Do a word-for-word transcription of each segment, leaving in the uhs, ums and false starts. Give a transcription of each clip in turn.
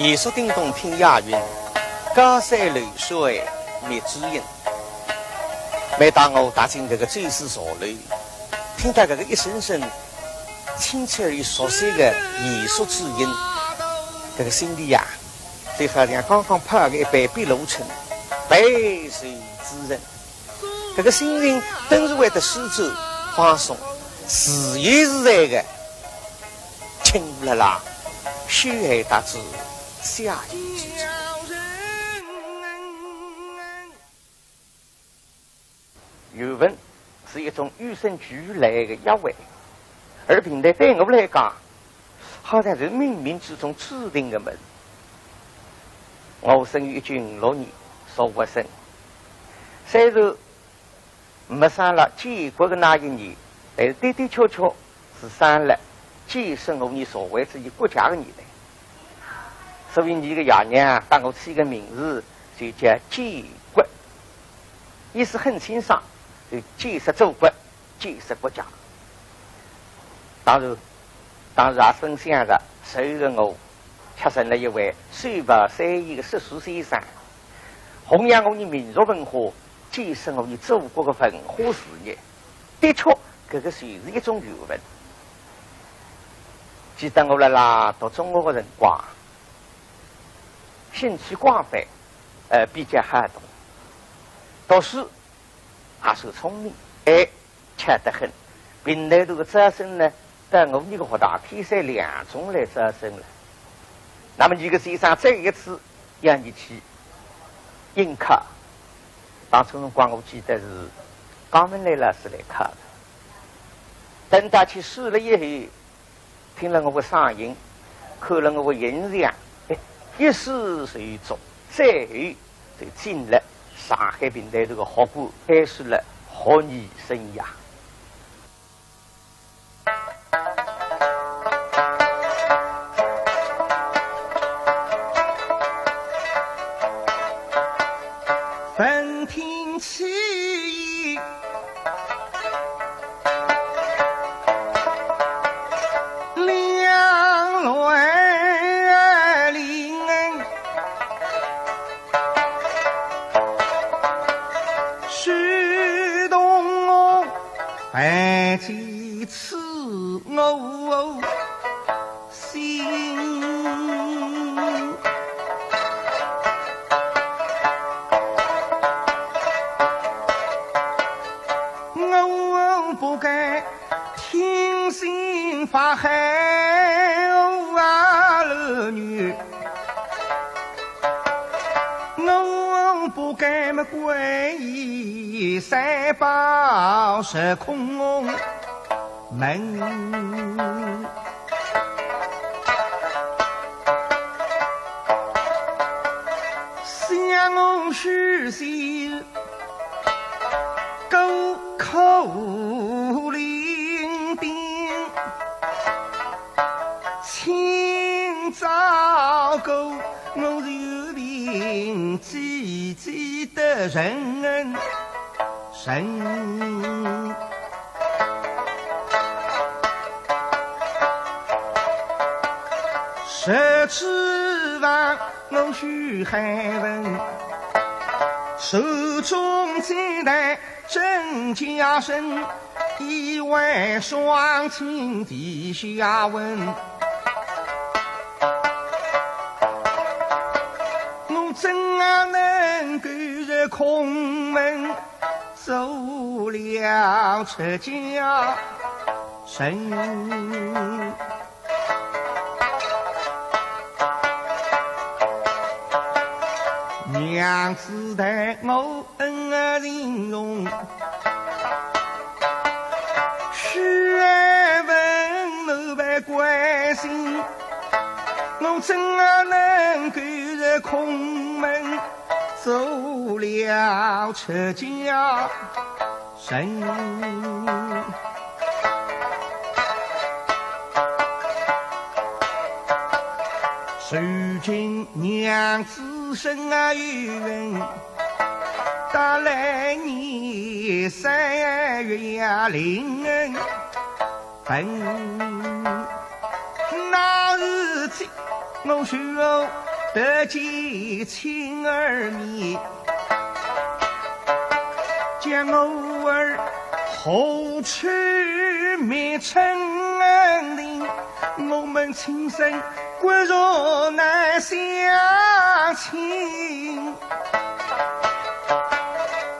艺术叮咚听雅韵，高山流水觅知音。每当我踏进搿个酒肆茶楼，听到搿个一声声亲切而又熟悉的艺术之音，搿个心里呀，就好像刚刚泡个一杯碧螺春，备受滋润。搿个心情顿时会得舒展、放松，自由自在的，轻舞啦啦，秀海达至夏夜之中。 语文是一种与生俱来的约会，而评弹对我来讲，好像是冥冥之中注定的物事。我生于一九五六年，属猴生，虽然没生了建国的那一年，但是的的确确 是生了建设我们社会主义国家的年代。所以伲个爷娘搭我起个名字就叫建国，意思很清爽，就建设祖国，建设国家。当然，当时也深想着，随后我却成了一位手抱三弦的说书先生，弘扬我们民族文化，建设我们祖国的文化事业。 的确，搿个就是一种缘分。记得我辣辣读中学的辰光，兴趣广泛，呃，比较好动，读书也算聪明，哎，巧得很。评弹团个招生呢，到我伲个学堂开设两种来招生了。那么伲个先生再一次 要伲去应考。当初辰光我记得是江文来老师来考的。等到去试了以后，听了我个嗓音，看了我个形象，哎，一试就中，最后就进了上海评弹团个学馆，开始了学艺生涯。 闻听此言，两乱灵，是动我 还记此我心。我不该听信法海啊儿女。 我不该么关于三宝十空门。想我许仙过苦伶仃， 清早过我就凭自己的人人。十指望我许汉文，手中剑带 真家生，一外双亲地下问。我怎啊能够是空门做了出家人？娘子待我 恩爱情重，许汉文我不关心，我怎啊能够是空门做了出家人？如今娘子身啊有病， 到来年三月也临盆。那日子我说得见亲儿面，将我儿何处觅春林？我们亲生骨肉难相亲，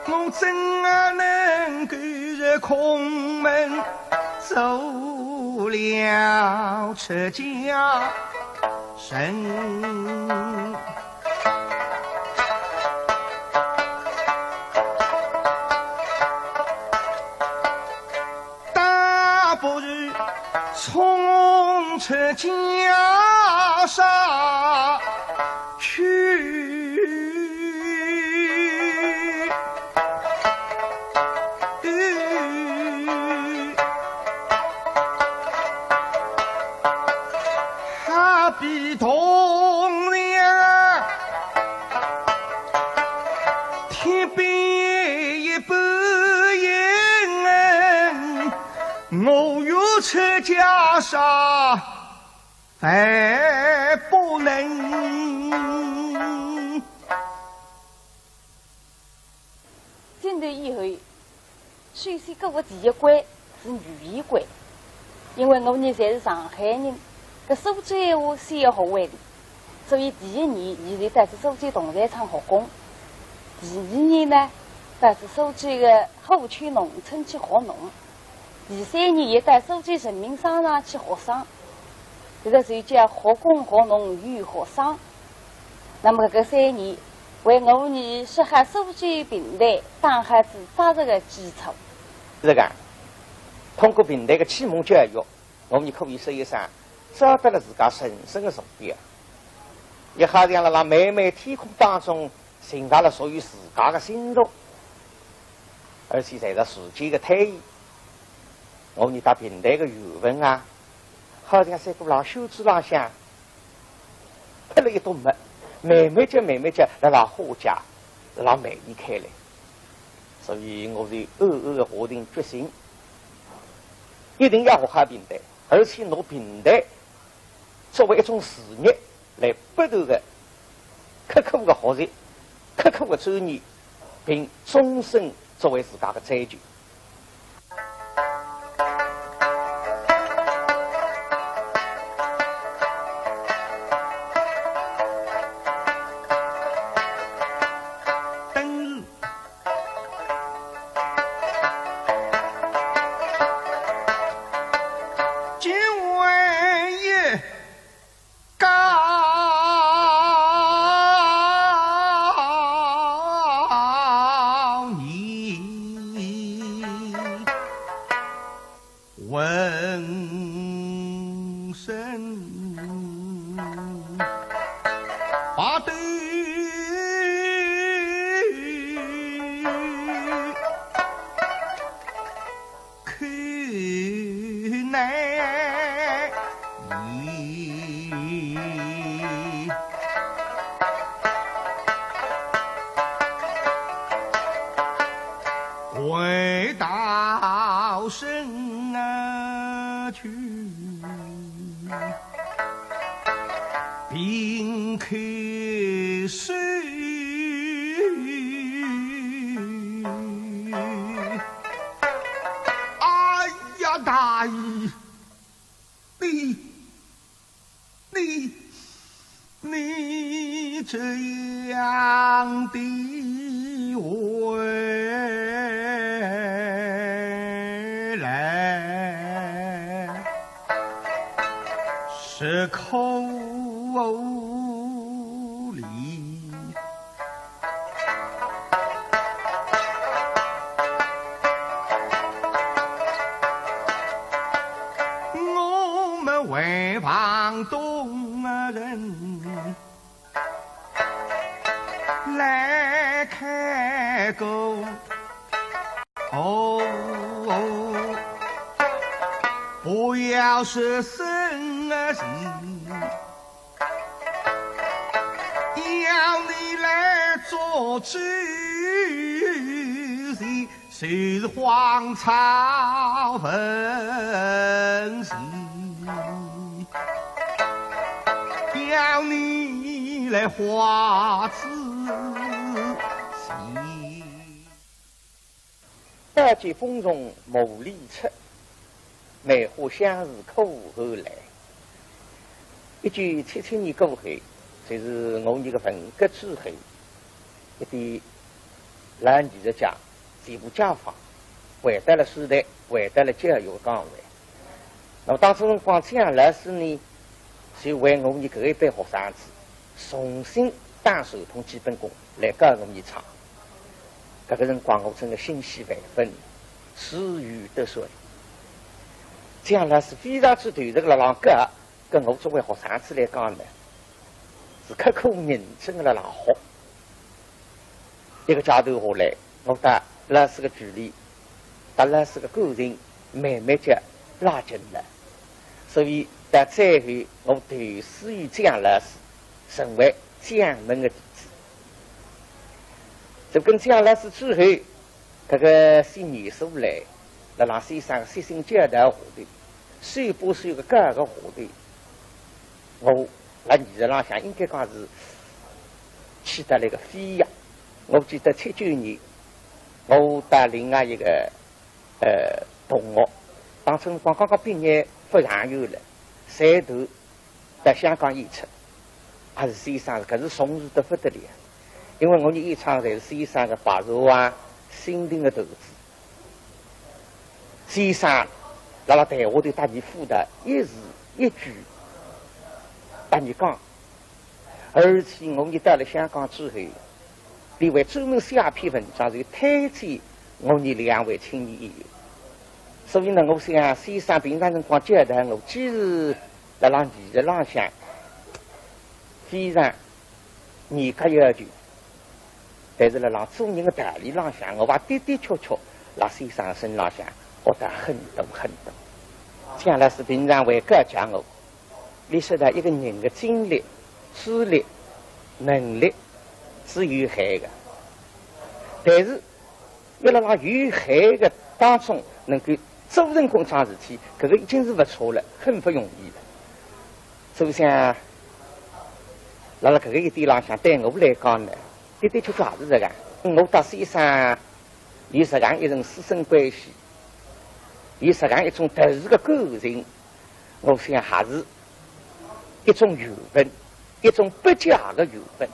我怎啊能够是空门做了出家 人。大不如冲出袈裟去。 好比铜墙铁壁一般硬，我欲出袈裟万不能。 进来以后，首先搿个第一关是语言关，因为我伲侪是上海人，搿苏州闲话先要学会的，所以第一年，伊就到仔苏州同善场学工。第二年呢，到仔苏州个虎丘农村去学农。第三年，伊到苏州人民商场去学商。搿个就叫学工学农又学商。 那么搿三年，为我伲说好苏州评弹打好仔扎实个基础。是个，通过评弹个启蒙教育，我伲可以说一声，找到了自家人生个坐标。也好像辣辣漫漫天空当中，寻到了属于自家个星座，而且随着时间个推移，我伲搭评弹个语文啊，好像像一个老修枝浪向 脱了一朵墨，慢慢叫、慢慢叫，辣辣化解，辣辣蔓延开来。所以我是暗暗个下定决心，一定要学好评弹，而且拿评弹作为一种事业来不断个刻苦个学习，刻苦个钻研，并终身作为自家个追求。 等于今晚一 高年浑身发抖。 口难言。跪倒身啊去，并叩首。 哎呀，大爷，你，你，你这样的回来，是可怜。 我们为房东人来开口，哦，不要说生啊情。 要你来做主席，就是荒草闻名。要你来花之前。刀剑锋从磨里出，梅花香自苦后来。一九七七年过后，就是我伲个文革之后，一点老艺术家全部解放，回到了师范，回到了教育岗位。那么当初辰光，蒋介石呢，就为我伲搿一班学生子重新打传统基本功来教我伲唱。搿个辰光我真个欣喜万分，如鱼得水。蒋介石非常之投入辣浪教，搿我作为学生子来讲呢，是刻苦认真个辣浪学。一个阶段下来，我搭老师个距离，搭老师个感情慢慢叫拉近了。所以到最后，我投师于蒋介石，成为蒋门个弟子。就跟蒋介石之后，搿个四年以来，辣浪先生个悉心教导下头，手把手个教学下头，我辣艺术浪向应该讲是起到了一个飞跃。我记得七九年，我搭另外一个，呃，同学，当初辰光刚刚毕业勿长远了，随头到香港演出，也是先生，搿是重视得勿得了。因为我伲演唱侪是先生个白蛇啊、蜻蜓个投资。先生辣辣台下头搭伲辅导，一字一句搭伲讲。而且我伲到了香港之后，俚还专门写一篇文章，就推荐我伲两位青年演员。所以呢，我想先生平常辰光教导我，既是辣浪艺术浪向非常严格要求，但是辣浪做人个道理浪向，我也的的确确辣先生身浪向学到很多很多。蒋老师平常会教导我，俚说到一个人个精力、智力、能力是有限个，但是 要辣辣有限个当中能够做成功桩事体，搿个已经是勿错了，很勿容易了。所以想，辣辣搿个一点浪向，对我来讲呢，的的确确也是搿样。我搭先生有搿样一层师生关系，有搿样一种特殊个感情，我想还是一种缘分，一种不假个缘分。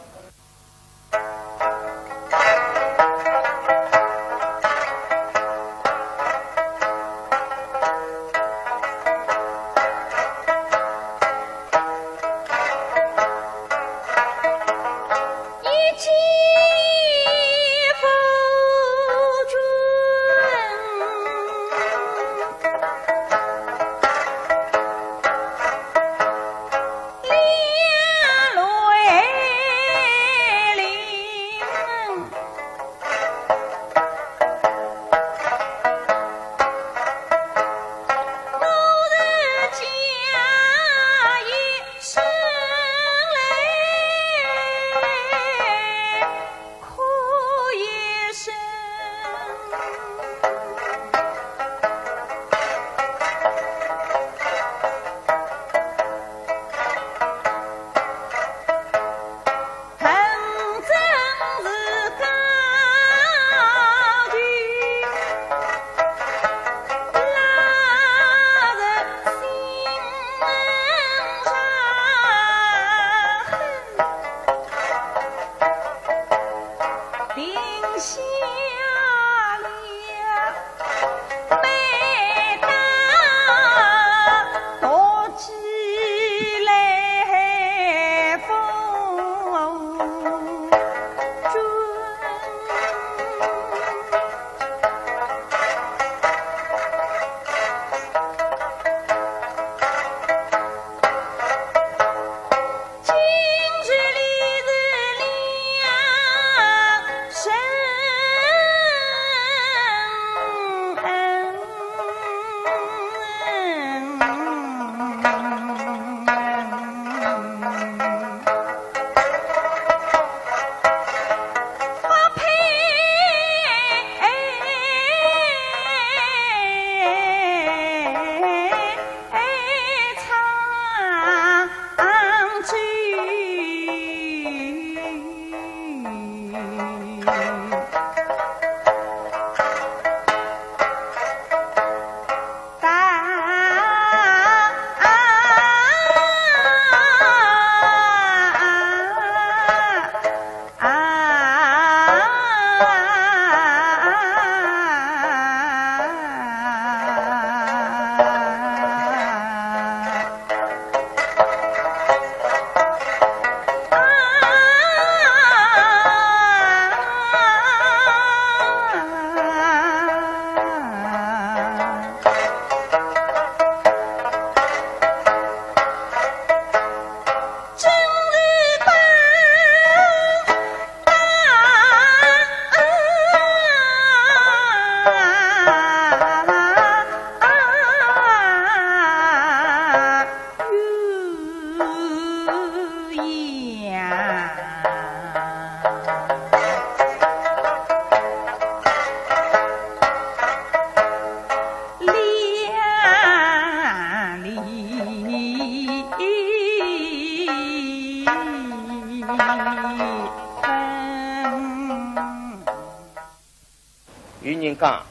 讲，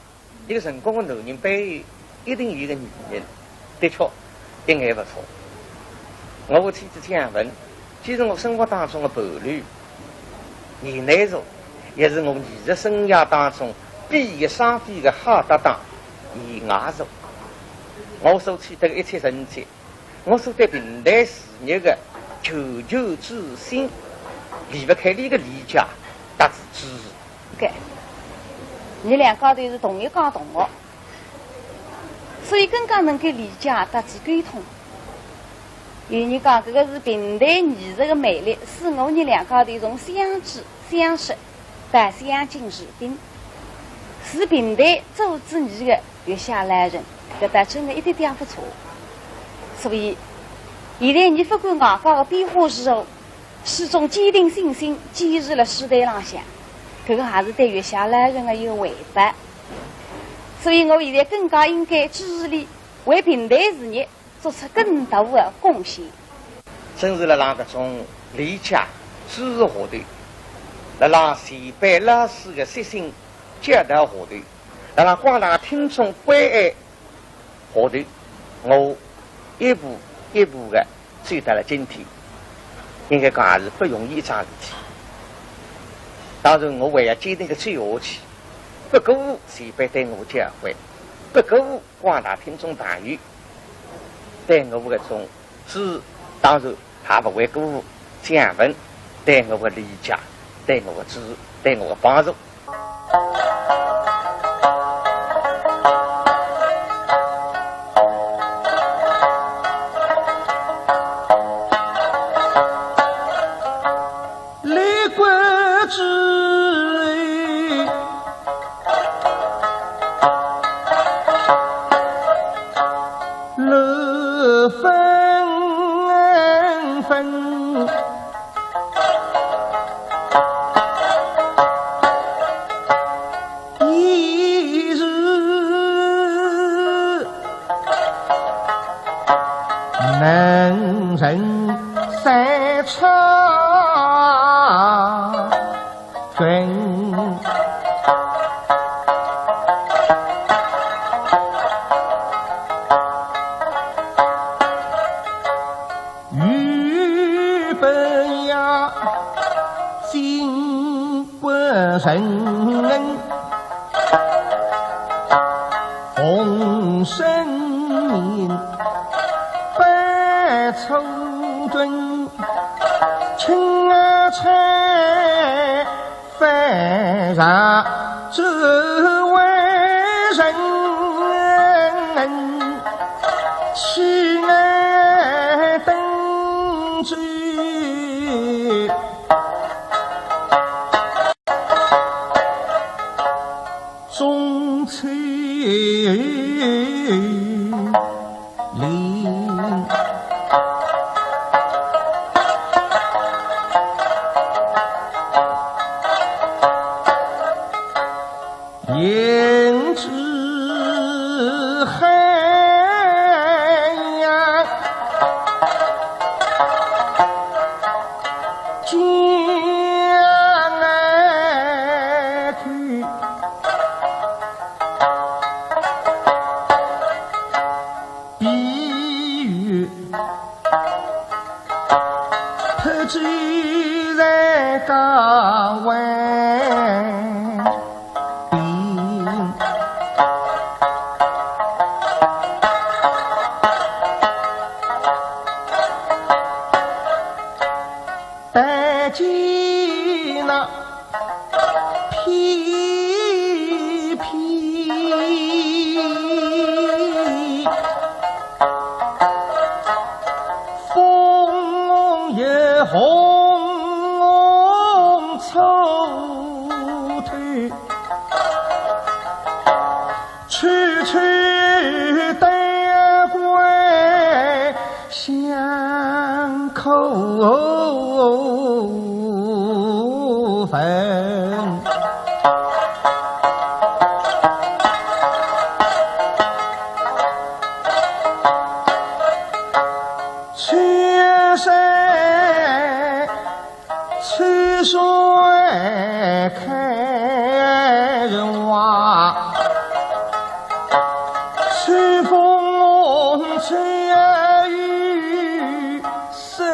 一个成功的男人背后一定有一个女人，的确，一眼勿错。我的妻子姜文，既是我生活当中的伴侣，贤内助，也是我艺术生涯当中比翼双飞的好搭档，贤外助。我所取得的一切成就， 我所对评弹事业的求救之心，离勿开俚个理解搭仔支持。对，伲两家头是同一家同学，所以更加能够理解搭仔沟通。有人讲，搿个是评弹艺术的魅力，使我伲两家头从相知相识 到相敬如宾，是评弹做仔伲个月下老人，搿倒真的一点点勿错。所以，现在伲勿管外界的变化如何，始终坚定信心，坚持了书台浪向，搿个也是对月下老人的一个回报。所以我现在更加应该支持俚为评弹事业 做出更大的贡献。正是辣辣搿种理解、支持下头，辣辣前辈老师的悉心教导下头，辣辣广大听众关爱下头，我一步一步的走到了今天，应该讲也是勿容易一桩事体。当然，我还要坚定的走下去，勿辜负前辈对我的教诲，勿辜负 广大听众朋友对我的搿种支持，当然也勿会辜负姜文对我的理解、对我的支持、对我的帮助。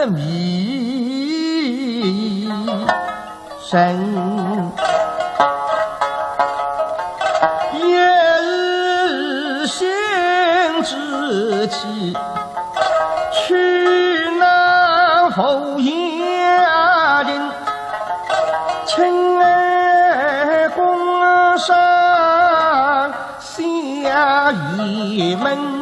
迷人，也是心之计，去那无影人，亲耳公上 下一门。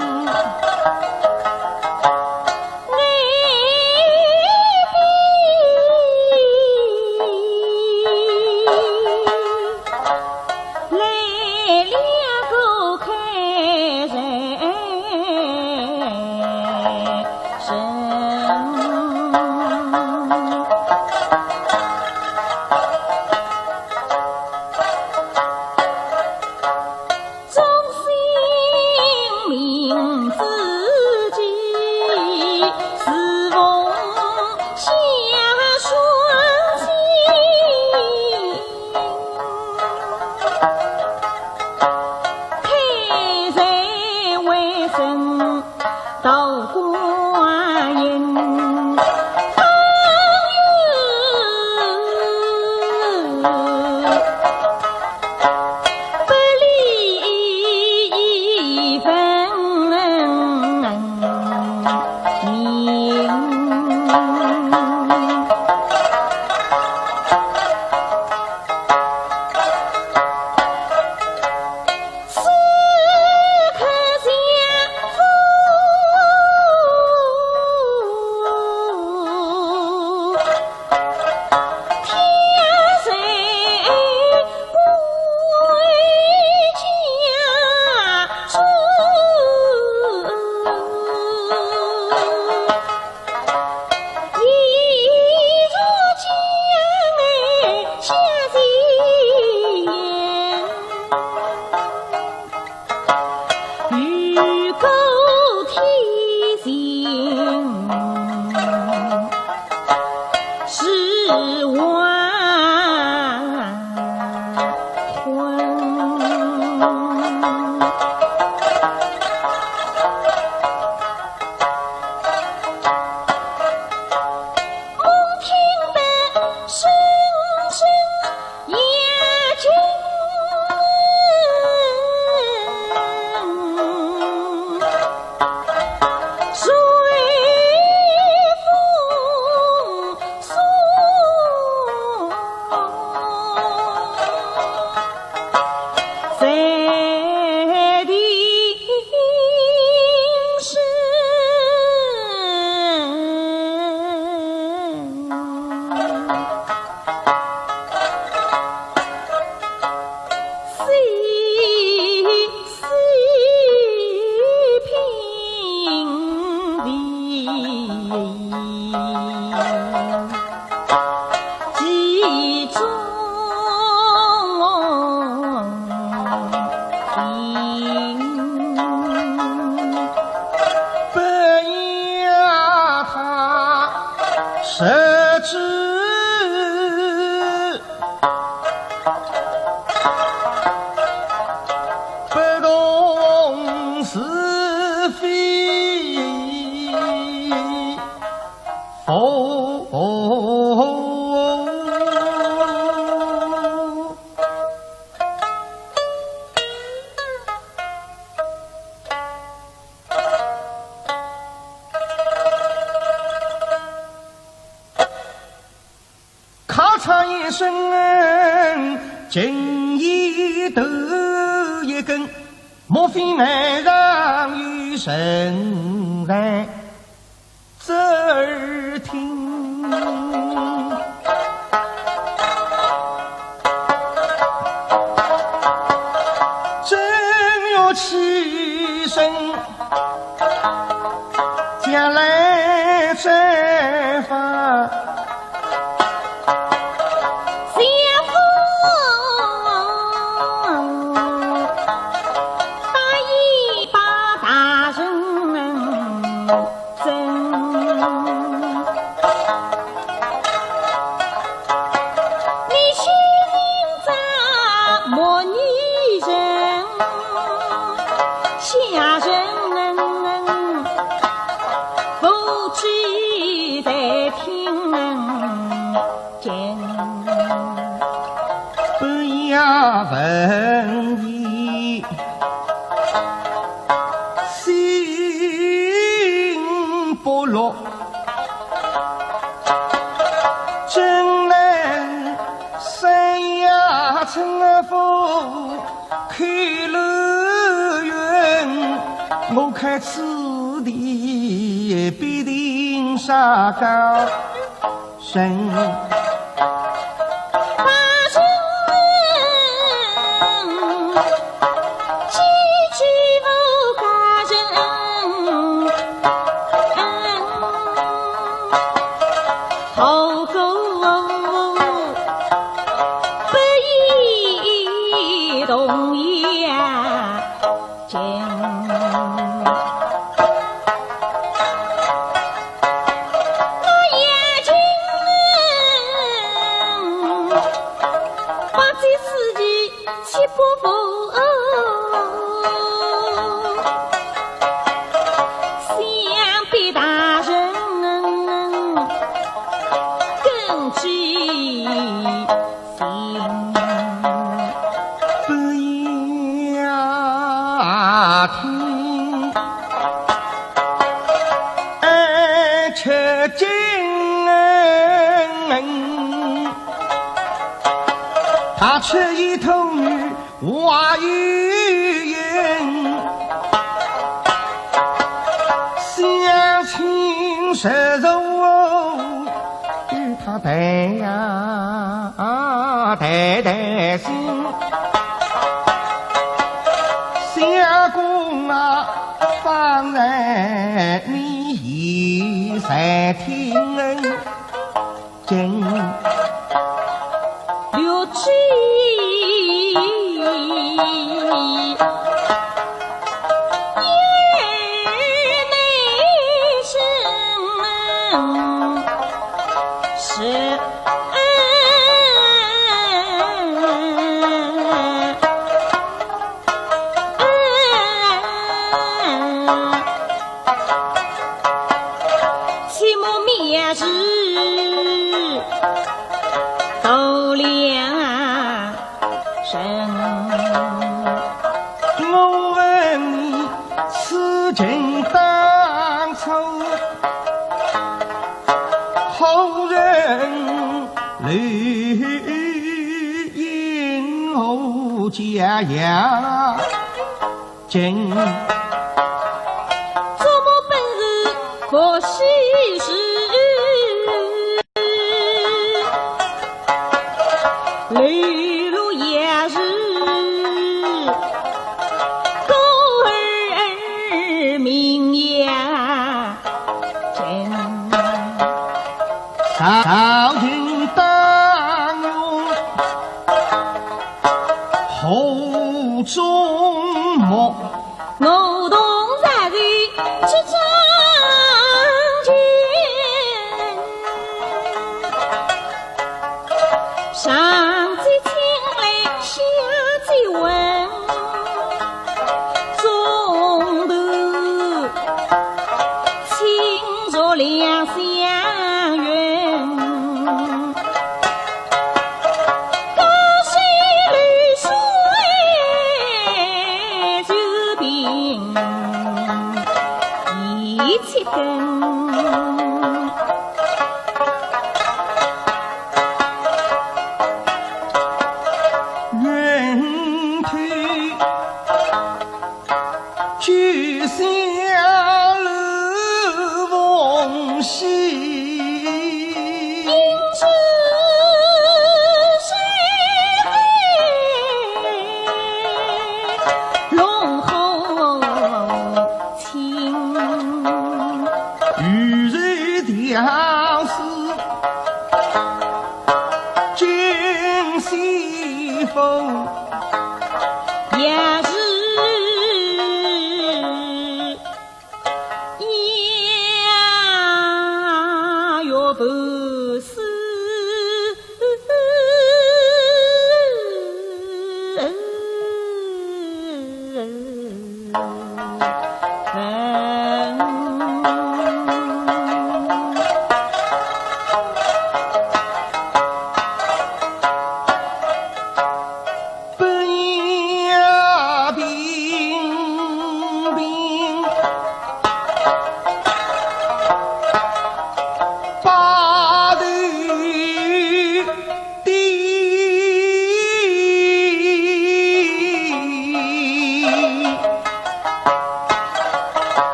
咔嚓一声，金钿头一根，莫非岸上有人在这儿听？正欲起身， 将来再发。文艺心不落，真能生呀成佛。 开路云，我看此地必定杀高人。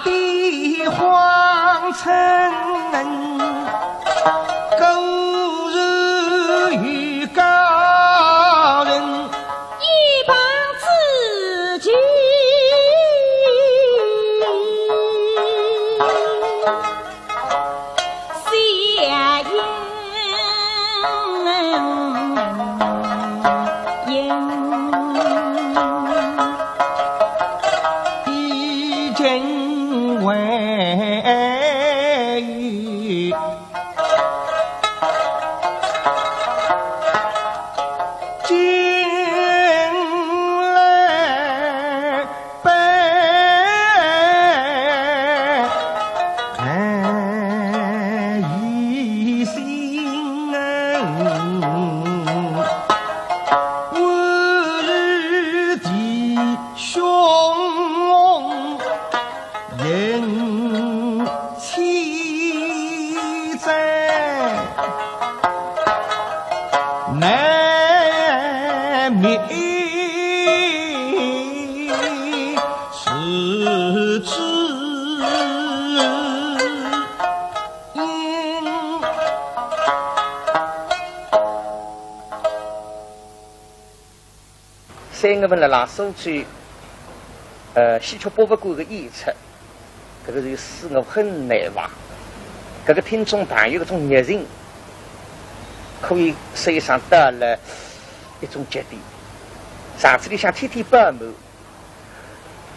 的荒村，古时有高人，一旁子句。 下音音，已经为 今来拜，哎，一心，我是弟兄。 人妻在难免是知音。 三月份辣辣苏州，呃，戏曲博物馆个演出，搿个是使我很难忘。搿个听众朋友搿种热情，可以说得上到了一种极点。场子里向天天爆满，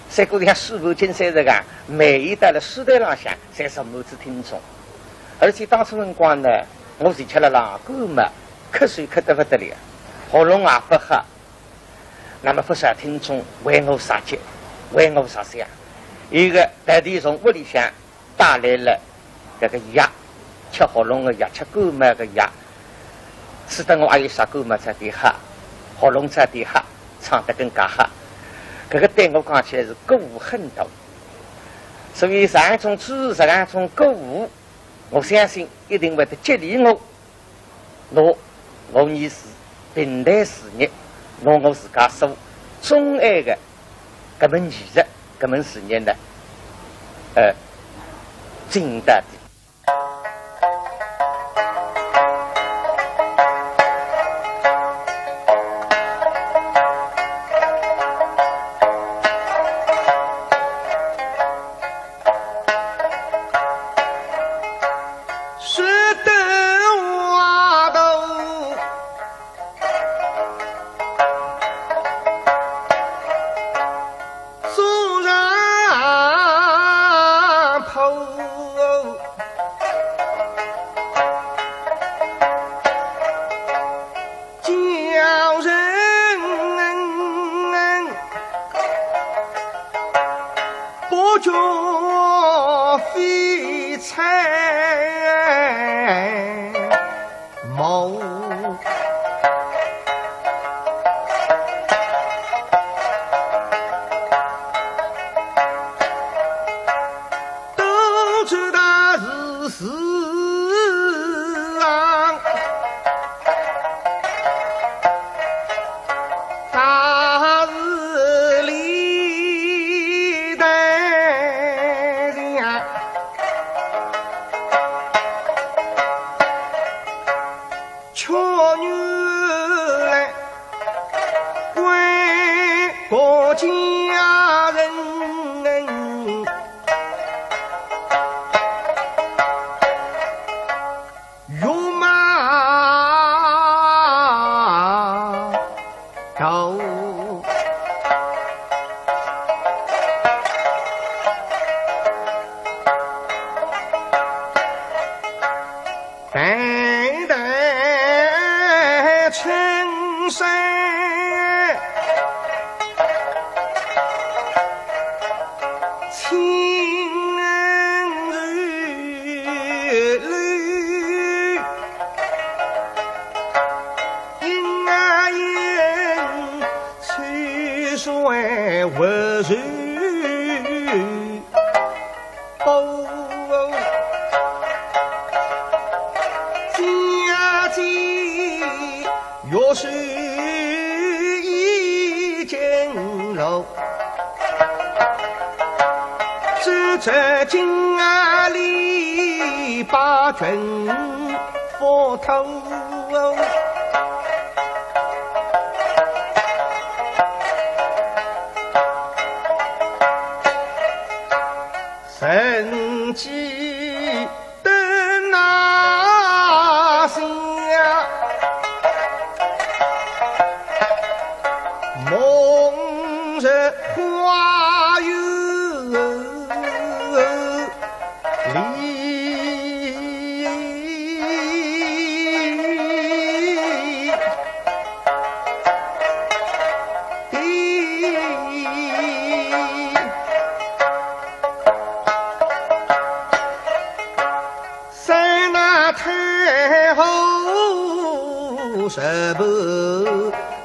赛过像书盘、金山实梗，每一到了书台浪向，侪坐满仔听众。而且当初辰光呢，我是吃了老感冒，咳嗽咳得不得了，喉咙也不好。 那么不少听众为我着急，为我着想。一个特地从屋里向带来了搿个药，吃喉咙个药，吃感冒个药，使得我阿有啥感冒早点好，喉咙早点好，唱得更加好。搿个对我讲起来是鼓舞很大。所以像搿种支持，像搿种鼓舞，我相信一定会得激励我 拿我儿子评弹事业，拿我自家所钟爱个搿门艺术、搿门事业呢，呃，进行到底。 说得话头，送上坡。 叫人不觉非常谋。 都知道是世上大事理得人啊，却这金啊里把军佛头，神迹的那些。 梦入花园里，在那太后十八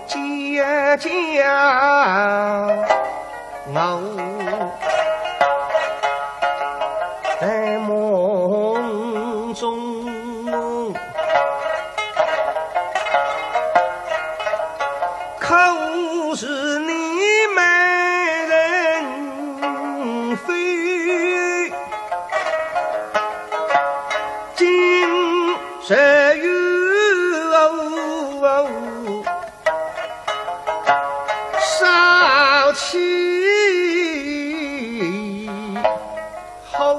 姐姐，我在梦中，可是你美人非 今日有少妻后，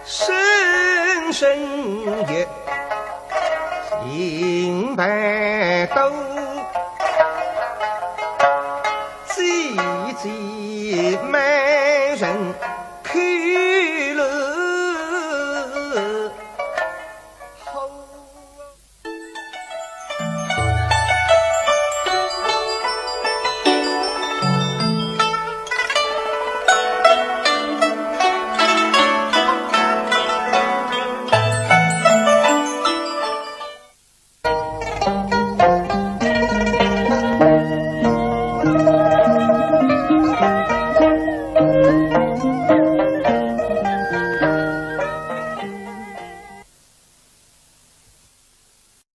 深深夜，银盘都